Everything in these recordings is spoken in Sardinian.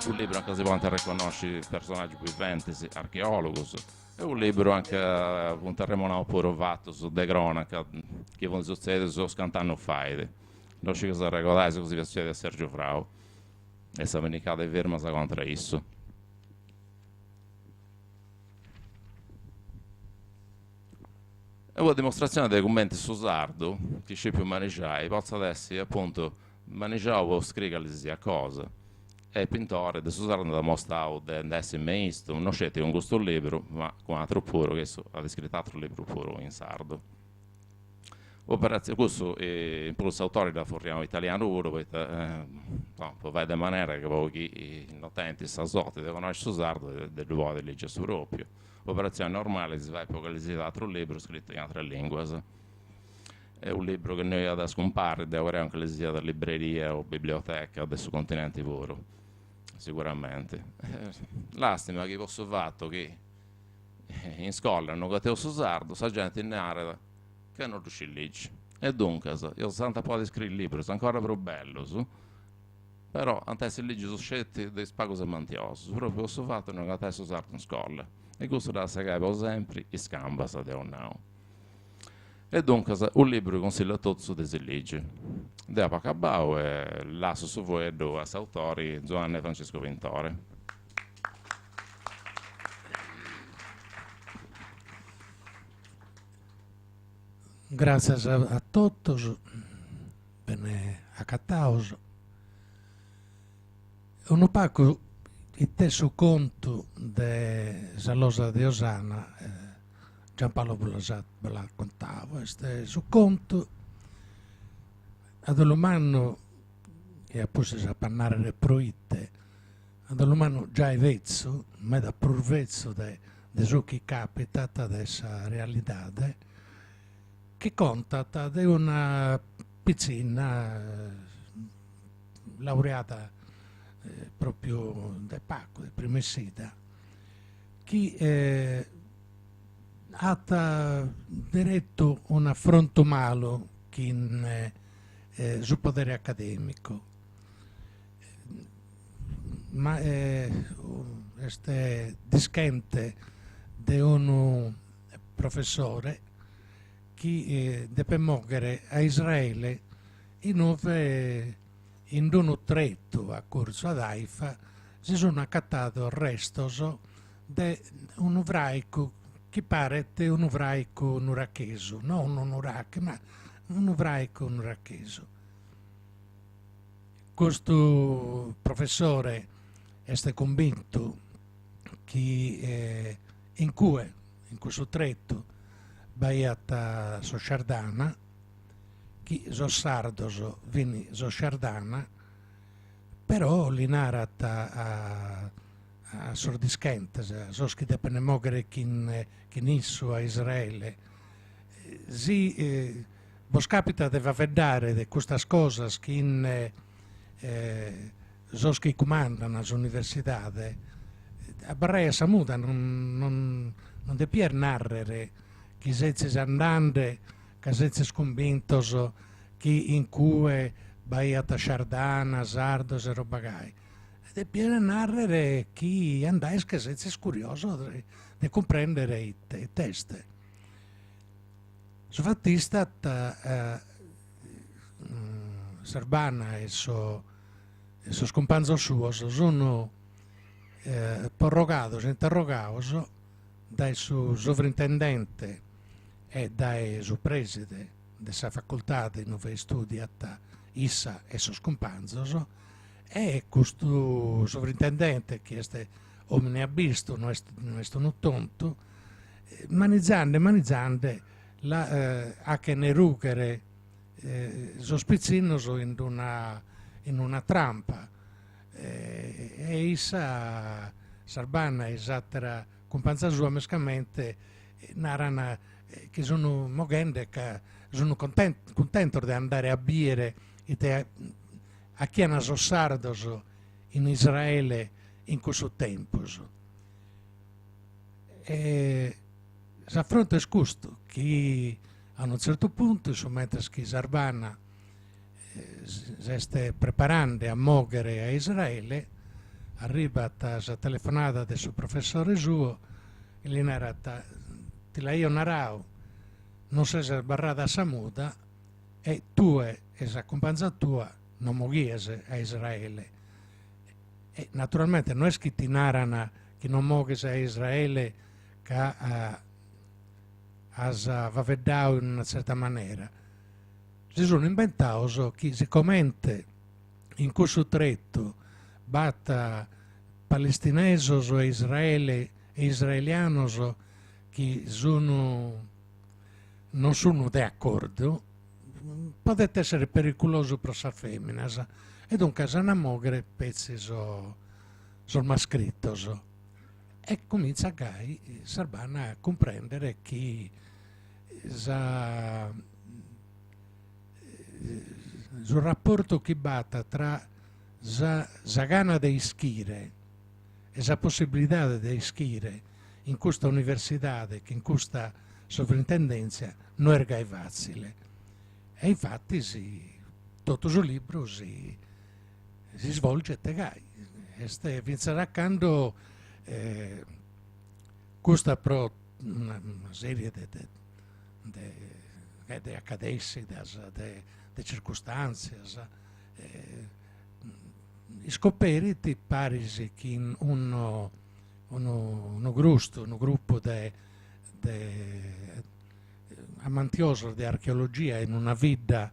Unu libru anca si podint arreconnosci personaggius biventis, archeologus, e unu libru anca funt arremonaus puru fatus de cronaca chi funt sutzedius unus cant'annus fait. No sciu chi s'arregodais su chi fiat sutzediu a Sergiu Frau e sa pinnicada 'e firmas contra a issu. Est una dimostratzioni de cumenti su sardu, chi scipiu manixai, potzat essi apuntu manixau po scriri cali si siat cosa. E Pintore de su sardu nd'at amostau de nd'essi maistu, no sceti cun custu libru, ma cun atrus puru, ca issu at scritu atrus librus puru in sardu. Operatzioni, cussu in prus s'autori dd'at furriau in italianu puru poita po fai de manera ca po chi no tenint sa sorti de connosci su sardu de ddu podi ligi a su propriu. Operatzioni normali si fait po cali siat atru libru scritu in atras linguas. Est unu libru chi no iat a scumparri, deu creu, in cali siat libreria o biblioteca de su continenti puru, siguramenti. Lastima chi po su fatu chi in scola no agateus su sardu, sa genti narat ca no ddu scit ligi. E duncas, s'ant a podi scriri librus ancora prus bellus, però ant essi ligius sceti de is pagus amantiosus, propriu po su fatu no agatai su sardu in scola. E custu dd'at a segai po sempri is cambas, deu nau. E duncas, unu libru chi consillu a totus de si ligi. Deu apu acabau e lassu su fueddu a s'autori Zuanne Franciscu Pintore. Gràtzias a totus, bene acataus. Unu pagu it'est su contu de sa losa de Osana Giampaolo bos l'at contau, est su contu a dolu mannu, e a pustis apo a narrer proite, a dolu mannu giai betzu, meda prus betzu de de su chi capitat de sa realidade, chi contat de una pitzinna laureada propriu de pagu, de prima essida, chi at deretu un'afrontu malu chin su podere academicu, ma est dischente de unu professore chi depet mòghere a Israele in ue in unu tretu a curtzu ad Haifa si sun acatados restos de unu fràicu chi paret unu fràicu nurachesu, no unu nurache ma unu fràicu nurachesu. Custu professore est cumbintu chi in cue, in cussu tretu, b'aiat sos Shardana, chi sos sardos fin sos Shardana, però li narat a a sos dischentes, a sos chi depent mòghere chin chin issu a Israele, si bos capitat de faeddare de custas cosas chin sos chi cumandan s'universidade, abarrai a sa muda, non non non depies nàrrere chi sezis andende ca sezis cumbintos chi in cue b'aiat Shardana, sardos e roba gai. Depies nàrrere chi andais ca sezis curiosos de cumprèndere ite it'est. Su fatu istat Sarbana e sos cumpanzos suos sun porrogados, interrogados dae su sovrintendente e dae su preside de sa facultade in ue istudiat issa e sos cumpanzos E custu sovrintendente, chi est omine abbistu, no est no est unu tontu, manizande manizande la 'achen rughere sos pitzinnos in una in una trampa e issa Sarbana e s'atera cumpanza sua mescamente naran chi sun moghende ca sun cuntentos de andare a biere ite 'achian sos sardos in Israele in cussu tempus. E s'afrontu est custu, chi a. A unu tzertu puntu, in su mentres chi Sarbana s'est preparende a mòghere a Israele, arribat sa telefonada de su professore suo e li narat, ti l'aio narau, non ses abarrada a sa muda e tue e sa cumpanza tua non moghies a Israele. E naturalmente no est chi ti naran chi non moghes a Israele ca as faeddadu in una tzerta manera, si sun imbentados chi sicomente in cussu tretu b'at palestinesos e israele e israelianos chi sun non sun de acordu, podet èssere periculosu pro sas fèminas e duncas an a mòghere petzi sos mascritos. E cumintzat gai Sarbana a cumprèndere chi sa su raportu chi b'at tra sa sa gana de ischire e sa possibilidade de ischire in custa universidade chin custa sovrintendèntzia no est gai fàtzile. E infatis totu su libru si si svolget gai, est fintzas a cando custa pro una serie de de de acadèssidas, de de circustàntzias, iscoperit paris chin unu unu grustu, unu grupu de de amantiosos de archeologia in una bidda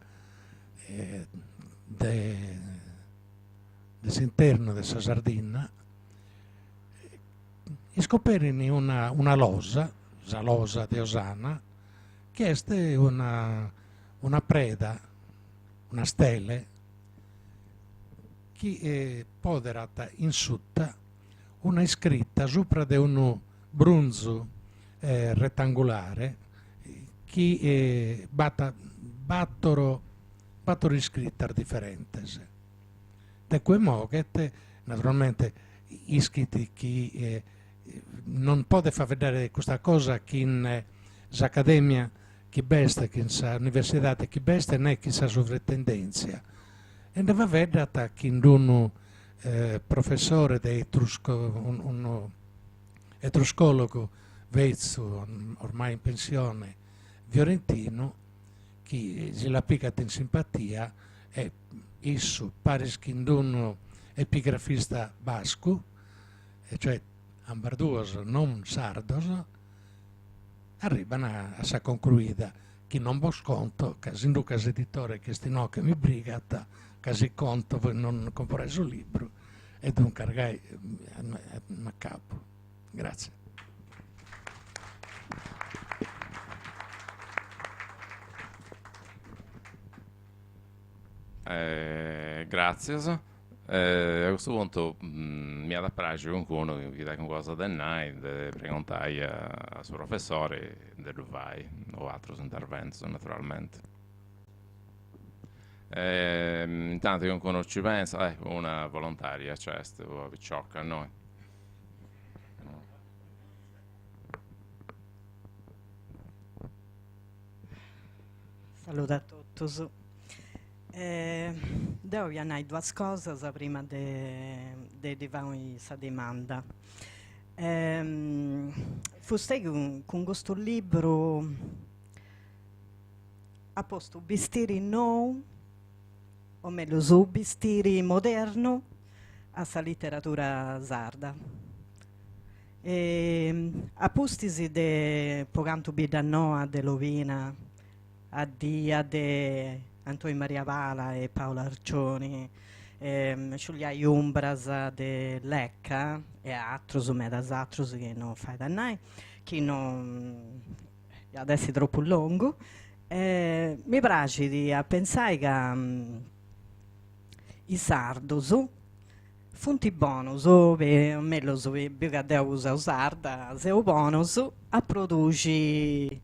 de de s'internu de sa Sardinna, iscoperin una una losa, sa losa de Osana, chi est una una preda, una stele, chi poderat in suta una iscrita subra de unu brunzu retangulare chi b'at battoro battoro iscritas diferentes. De cue moghet, naturalmente ischit chi non podet faeddare de custa cosa chin s'academia chi b'est, chin sa universidade chi b'est, ne chin sa sovrintendèntzia, e nde faeddat chin unu professore de etrusco unu etruscòlogu betzu, ormai in pensione, fiorentinu, chi si la pigat in simpatia e issu paris chin unu epigrafista bascu, e cioè ambarduos non sardos, arriban a sa concruida, chi non bos conto, ca sinduca s'editore chi est inoghe mi brigat, ca si conto poi non comporais su libru, e duncas gai m'acabu. Grazie. Eh, gràtzias. Eh, a custu puntu m'iat a praxi cuncunu chi tenit cosa de nai, de pregontai a su professori de ddu fai, o atrus interventus naturalmenti. Eh, intantu chi cuncunu ci pensat, eh, una volontària nc'est, una picioca innoi. Salude a totus. Deo ia nai duas cosas prima de de ddi fai sa dimanda. Fustei cun custu libru at postu bistiri nou, o mellus u' bistiri modernu a sa literadura sarda. E a pustis de Po cantu Biddanoa de Lobina, Addia de Antoni Maria Pala e Paola Arcioni, Sciuliai umbras de Lecca e atrus, medas atrus chi no fait a nai, chi no iat essi tropu longu, mi praxit a pensai ca is sardus funt bonus, o mellus, biu ca deu seu sarda, seus bonus a produxi.